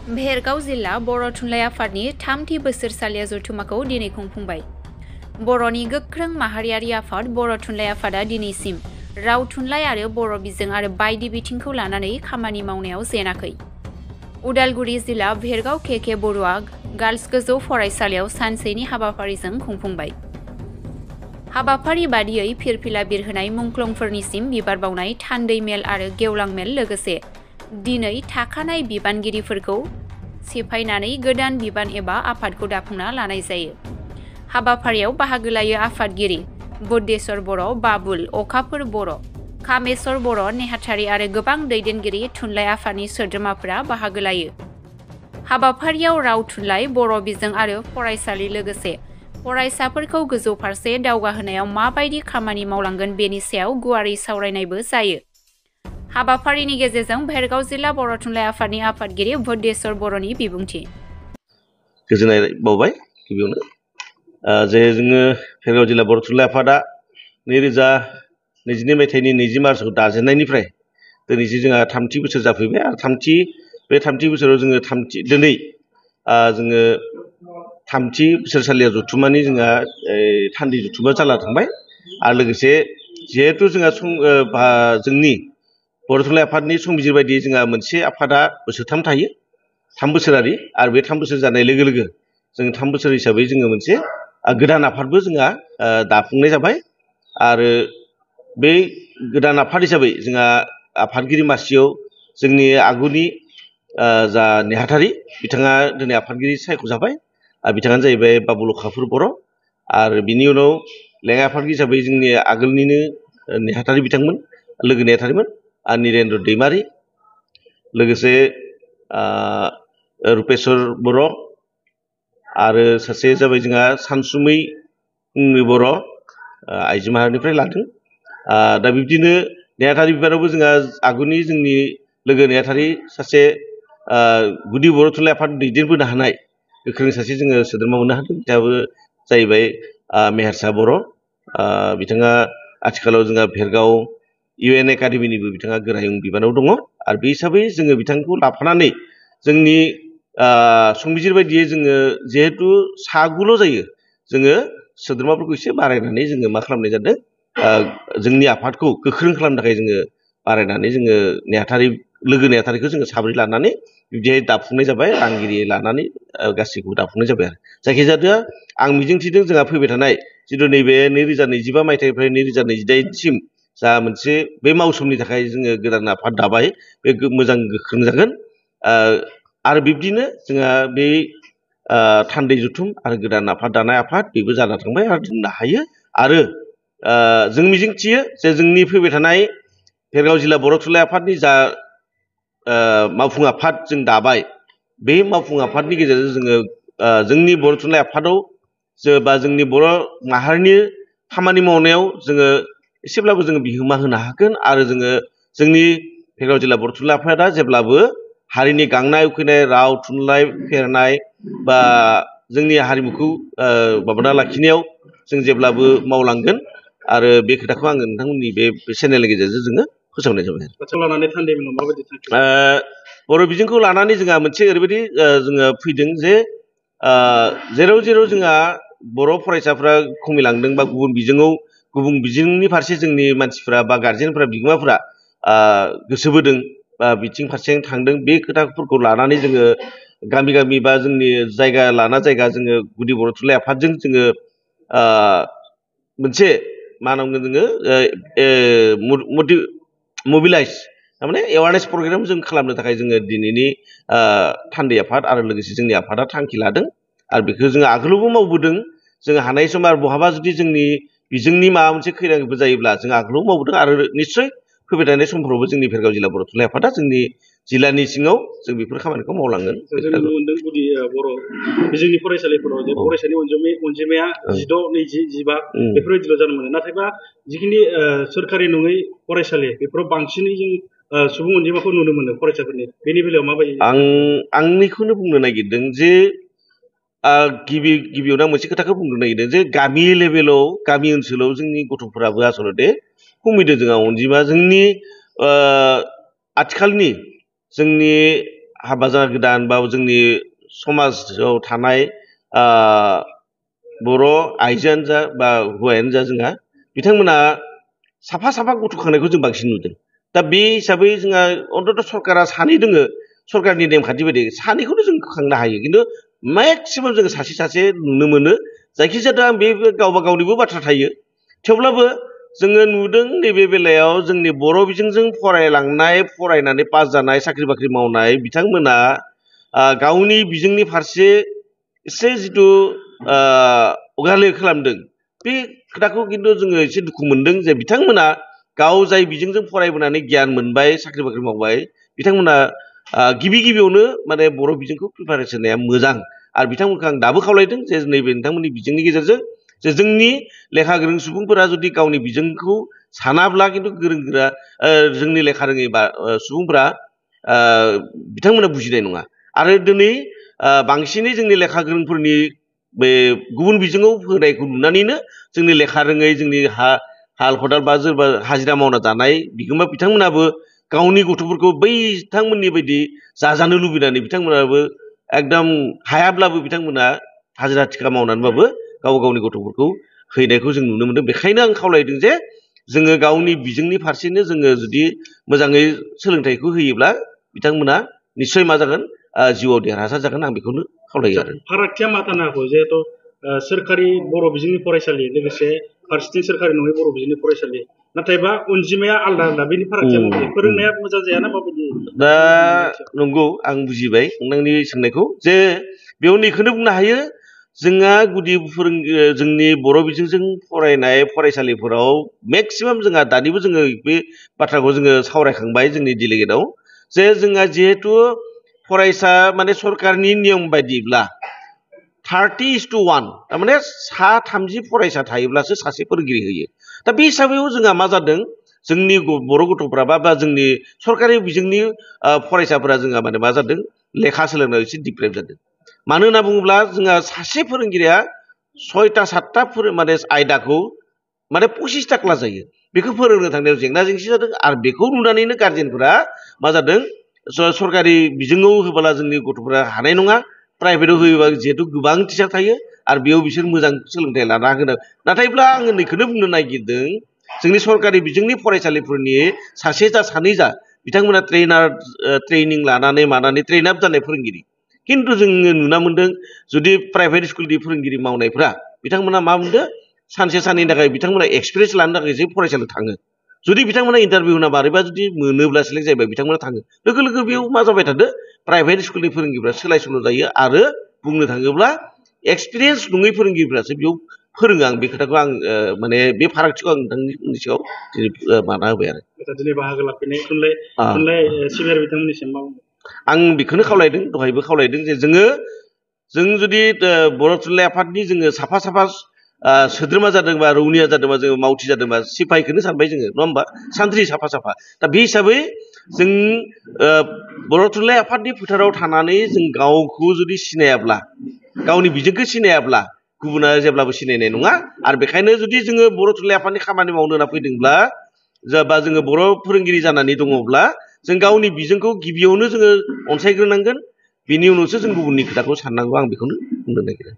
भेरगाव जिल्ला बर' थुनलाइ आफादनि थामथि बोसोरसालिया जथुम्माखौ दिनै खुंफुंबाय। बर'नि गोख्रों माहारियारि आफाद बर' थुनलाइ आफादा दिनैसिम राव थुनलाइ आरो बर' बिजों आरो बायदि बिथिंखौ लानानै खामानि मावनायाव जेनाखै। उदालगुरि जिल्ला भेरगाव के बरुवा गार्लस गोजौ फरायसालियाव सानसेनि हाबाफारिजों खुंफुंबाय। हाबाफारि बादियै फिरफिला बिरहोनाय मुंख्लंफोरनिसिम बिबार बावनाय थान्दै मेल आरो गेवलां मेल लोगोसे दिनै थाखानाय बिबानगिरिफोरखौ सिफायनानै गोदान बिबान एबा आफादखौ दाफुंना लानाय जायो। हाबाफारियाव बाहागो लायो आफादगिरि बुद्धेश्वर बर', बाबुल, अखाफोर बर', कामेश्वर बर', नेहाथारि आरो गोबां दैदेनगिरि थुनलाइ आफादनि सोद्रोमाफोरा बाहागो लायो। हाबाफारियाव राव थुनलाइ, बर' बिजों आरो फरायसालि लोगोसे फरायसाफोरखौ गोजौ फारसे दावगाहोनायाव माबायदि खामानि मावलांगोन बेनि सायाव गुवारै सावरायनायबो जायो। हाबाफारिनि गेजेरजों भेरगाव जिल्ला बर' थुनलाइ आफादनि आफादगिरि बुद्धेश्वर बर'नि बिबुंथि। गोजोननाय बावबाय गिबियावनो जे जोङो भेरगाव जिल्ला बर' थुनलाइ आफादा 2022 मायथाइनि 20 मार्चआव दाजेननायनिफ्राय दिनैसिम जोंहा थामथि बोसोर जाफैबाय आरो बे थामथि बोसोराव जोङो दिनै जोङो थामथि बोसोरसालिया जथुम्मानि जोंहा थान्दै जथुम्मा जाना थांबाय आरो लोगोसे जिहेथु जोंहा जोंनि बर' थुनलाइ आफादनि संबिजिर बायदियै जोंहा मोनसे आफादा बोसोरथाम थायो, 3 बोसोरारि आरो बे 3 बोसोर जानाय लोगो लोगो जों 3 बोसोर हिसाबै जोङो मोनसे गोदान आफादबो जोंहा दाफुंनाय जाबाय आरो बे गोदान आफाद हिसाबै जोंहा आफादगिरि मासियाव जोंनि आगुनि जा नेहाथारि बिथाङा दिनै आफादगिरि सायख'जाबाय आरो बिथाङानो जाहैबाय बाबुल अखाफोर बर' आरो बिनि उनाव लेङाइ आफादगिरि हिसाबै जोंनि आगोलनिनो नेहाथारि बिथांमोन लोगो नेहाथारिमोन निरेन्द्र दैमारि लोगोसे रुपेश्वर बर' आरो सासे जाबाय जोंहा सानसुमै बर' आइजो माहारिनिफ्राय लादों। दा बिब्दिनो नेहाथारि बिबानावबो जोंहा आगुनि जोंनि लोगो नेहाथारि सासे गुदि बर' थुनलाइ आफाद दैदेनबोनो हानाय गोख्रों सासे जोङो सोद्रोमा मोननो हादों। बिथाङाबो जाहैबाय मेहेरसा बर'। बिथाङा आथिखालाव जोंहा भेरगाव UN एकाडेमिनिबो बिथाङा गोरायुं बिबानाव दङ आरो बे हिसाबै जोङो बिथांखौ लाफानानै जोंनि संबिजिर बायदियै जोङो जिहेथु सागुल' जायो जोङो सोद्रोमाफोरखौ एसे बारायनानै जोङो मा खालामनाय जादों जोंनि आफादखौ गोख्रों खालामनो थाखाय जोङो बारायनानै जोङो लोगो नेहाथारिखौ जोङो 7 लानानै बिदिहाय दाफुंनाय जाबाय, रांगिरि लानानै गासैखौबो दाफुंनाय जाबाय आरो जायखिजाया आं मिजिंथिदों जोंहा फैबाय थानाय जिथु नैबे 2025 मायथाइनिफ्राय 2028सिम जा मोनसे बे मावसोमनि थाखाय जोङो गोदान आफाद दाबाय बे मोजां गोख्रों जागोन आरो बिब्दिनो जोंहा बे थान्दै जथुम आरो गोदान आफाद दानाय आफाद बेबो जाना थांबाय आरो दोननो हायो आरो जों मिजिंथियो जे जोंनि फैबाय थानाय भेरगाव जिल्ला बर' थुनलाइ आफादनि जा मावफुं आफाद जों दाबाय बे मावफुं आफादनि गेजेरजों जोङो जोंनि बर' थुनलाइ आफादाव बा जोंनि बर' माहारिनि खामानि मावनायाव जोङो एसेब्लाबो जोङो बिहोमा होनो हागोन आरो जोङो जोंनि भेरगाव जिल्ला बर' थुनलाइ आफादा जेब्लाबो हारिनि गांनाय उखैनाय राव थुनलाइ फेहेरनाय बा जोंनि हारिमुखौ माबाना लाखिनायाव जों जेब्लाबो मावलांगोन आरो बे खोथाखौ आङो नोंथांमोननि बे चेनेलनि गेजेरजों जोङो फोसावनाय जाबाय। बर' बिजोंखौ लानानै जोंहा मोनसे ओरैबायदि जोङो फैदों जे जेराव जोंहा बर' फरायसाफ्रा खमिलांदों बा गुबुन बिजोंनि फारसे जोंनि मानसिफ्रा बा गारजेनफ्रा बिगोमाफ्रा गोसो बोदों बा बिथिं फारसे थांदों बे खोथाफोरखौ लानानै जोङो गामि बा जोंनि जायगा लाना जायगा जोङो गुदि बर' थुनलाइ आफादजों जोङो मोनसे मा होनांगोन जोङो मबिलाइज थारमाने एवारनेस प्रग्राम जों खालामनो थाखाय जोङो दिनैनि थान्दै आफाद आरो लोगोसे जोंनि आफादा थांखि लादों आरो बेखौ जोङो आगोलावबो मावबोदों। जोङो हानाय सम आरो बहाबा जुदि जोंनि बिजोंनि माबा मोनसे खैरांफोर जायोब्ला जों आगोलाव मावबोदों आरो निस्सय फैबाय थानाय समफ्रावबो जोंनि भेरगाव जिल्ला बर' थुनलाइ आफादा जोंनि जिल्लानि सिङाव जों बेफोर खामानिखौ मावलांगोन। जों नुनो मोनदों गुदि बर' बिजोंनि फरायसालिफोराव जे फरायसानि अनजिमाया 12, 20, 15 बेफोरबायदिल' जानो मोनो नाथायबा जिखिनि सोरखारि नङै फरायसालि बेफोराव बांसिनै जों सुबुं अनजिमाखौ नुनो मोनो फरायसाफोरनि बेनि बेलायाव माबायदि? आंनिखौनो बुंनो नागिरदों जे गिबियावनो आं मोनसे खोथाखौ बुंनो नागिरदों जे गामि लेभेलाव गामि ओनसोलाव जोंनि गथ'फोराबो आसलते खमिदों जोंहा अनजिमा जोंनि आथिखालनि जोंनि हाबा जाना गोदान बा जोंनि समाजाव थानाय बर' आइजोआनो जा बा हौवायानो जा जोंहा बिथांमोना साफा साफा गथ' खांनायखौ जों बांसिन नुदों। दा बे हिसाबै जोंहा अन्तत सरकारा सानै दोङो सरकारनि नेमखान्थि बायदि सानैखौनो जों खांनो हायो खिन्थु मेक्सिमाम जोङो सासे सासे नुनो मोनो। जायखिजाया बे गावबा गावनिबो बाथ्रा थायो थेवब्लाबो जोङो नुदों नैबे बेलायाव जोंनि बर' बिजोंजों फरायनानै पास जानाय साख्रि बाख्रि मावनाय बिथांमोना गावनि बिजोंनि फारसे एसे जिथु अगाले खालामदों बे खोथाखौ खिन्थु जोङो एसे दुखु मोनदों जे बिथांमोना गाव जाय बिजोंजों फरायबोनानै गियान मोनबाय साख्रि बाख्रि मावबाय बिथांमोना गिबियावनो माने बर' बिजोंखौ प्रिपारेसन होनाया मोजां आरो बिथांमोनखौ आं दाबो खावलायदों जे नैबे नोंथांमोननि बिजोंनि गेजेरजों जे जोंनि लेखा गोरों सुबुंफोरा जुदि गावनि बिजोंखौ सानाब्ला खिन्थु गोरों गोरा जोंनि लेखा रोङै सुबुंफोरा बिथांमोना बुजिनाय नङा आरो दिनै बांसिनै जोंनि लेखा गोरोंफोरनि बे गुबुन बिजोङाव होनायखौ नुनानैनो जोंनि लेखा रोङै जोंनि हाल खदाल बा सोरबा हाजिरा मावना जानाय बिगोमा बिथांमोनाबो गावनि गथ'फोरखौ बिथांमोननि बायदि जाजानो लुबैनानै बिथांमोनाबो एकदम हायाब्लाबो बिथांमोना हाजिरा थिखा मावनानैबाबो गाव गावनि गथ'फोरखौ हैनायखौ जों नुनो मोनदों। बेखायनो आं खावलायदों जे जोङो गावनि बिजोंनि फारसेनो जोङो जुदि मोजाङै सोलोंथाइखौ होयोब्ला बिथांमोना निस्सय मा जागोन जिउआव देरहासार जागोन आं बेखौनो खावलायो आरो। फारागथिया मा जानो हागौ जिहेथु सोरखारि बर' बिजोंनि फरायसालि लोगोसे फारसेथिं सोरखारि नङै बर' बिजोंनि फरायसालि नाथायबा अनजिमाया आलदा आलदा बेनि फारागथिया माबायदि फोरोंनाया मोजां जायाना माबायदि? दा नंगौ आं बुजिबाय नोंथांनि सोंनायखौ जे बेयाव नैखौनो बुंनो हायो जोंहा गुदि जोंनि बर' बिजोंजों फरायनाय फरायसालिफोराव मेक्सिमाम जोंहा दानिबो जोङो बे बाथ्राखौ जोङो सावरायखांबाय जोंनि डेलिगेटआव जे जोंहा जिहेथु फरायसा माने सरकारनि नियम बायदिब्ला 30:1 थारमाने 30 फरायसा थायोब्लासो सासे फोरोंगिरि होयो। दा बे हिसाबैयाव जोंहा मा जादों जोंनि बर' गथ'फ्रा बा जोंनि सरकारि बिजोंनि फरायसाफोरा जोंहा माने मा जादों लेखा सोलोंनायाव एसे डिप्रेभ जादों। मानो होनना बुङोब्ला जोंहा सासे फोरोंगिरिया 6-7 माने आयदाखौ माने 25टा क्लास जायो बेखौ फोरोंनो थांनायाव जेंना जेंसि जादों आरो बेखौ नुनानैनो गार्जेनफोरा मा जादों सरकारि बिजोङाव होबोला जोंनि गथ'फोरा हानाय नङा प्राइभेटआव होयोबा जिहेथु गोबां टिचार थायो आरो बेयाव बिसोर मोजां सोलोंथाइ लानो हागोन। नाथायब्ला आङो नैखौनो बुंनो नागिरदों जोंनि सरकारि बिजोंनि फरायसालिफोरनि सासे जा सानै जा बिथांमोना ट्रेनिं लानानै मानानै ट्रेन आप जानाय फोरोंगिरि खिन्थु जोङो नुना मोनदों जुदि प्राइभेट स्कुलनि फोरोंगिरि मावनायफ्रा बिथांमोना मा मोनदों सानसे साननैनि थाखाय बिथांमोना एक्सपिरियेन्स लानो थाखाय जे फरायसालियाव थाङो जुदि बिथांमोना इन्टारभिउ होना मारैबा जुदि मोनोब्ला सेलेक्ट जायोबा बिथांमोना थाङो लोगो लोगो बेयाव मा जाबाय थादो प्राइभेट स्कुलनि फोरोंगिरिफ्रा सोलाय सोल' जायो आरो बुंनो थाङोब्ला एक्सपिरियेन्स नङै फोरोंगिरिफ्रासो बेयाव फोरोङो। आं बे खोथाखौ आं माने बे फारागथिखौ आं नोंथांनि सिगाङाव माना होबाय आरो। दिनै बाहागो लाफैनाय थुनलाइ सिबियारि बिथांमोननिसिम मा बुंदों? आं बेखौनो खावलायदों दहायबो खावलायदों जे जों जुदि बर' थुनलाइ आफादनि जोङो साफा साफा सोद्रोमा जादोंबा रौनिया जादोंबा जोङो मावथि जादोंबा सिपाहिखौनो सानबाय जोङो नङा होमबा सानथ्रि साफा साफा दा बे हिसाबै जों बर' थुनलाइ आफादनि फोथाराव थानानै जों गावखौ जुदि सिनायाब्ला गावनि बिजोंखौ सिनायाब्ला गुबुना जेब्लाबो सिनायनाय नङा आरो बेखायनो जुदि जोङो बर' थुनलाइ आफादनि खामानि मावनो होनना फैदोंब्ला बा जोङो बर' फोरोंगिरि जानानै दङब्ला जों गावनि बिजोंखौ गिबियावनो जोङो अनसायग्रोनांगोन बेनि उनावसो जों गुबुननि खोथाखौ साननांगौ आं बेखौनो बुंनो नागिरो।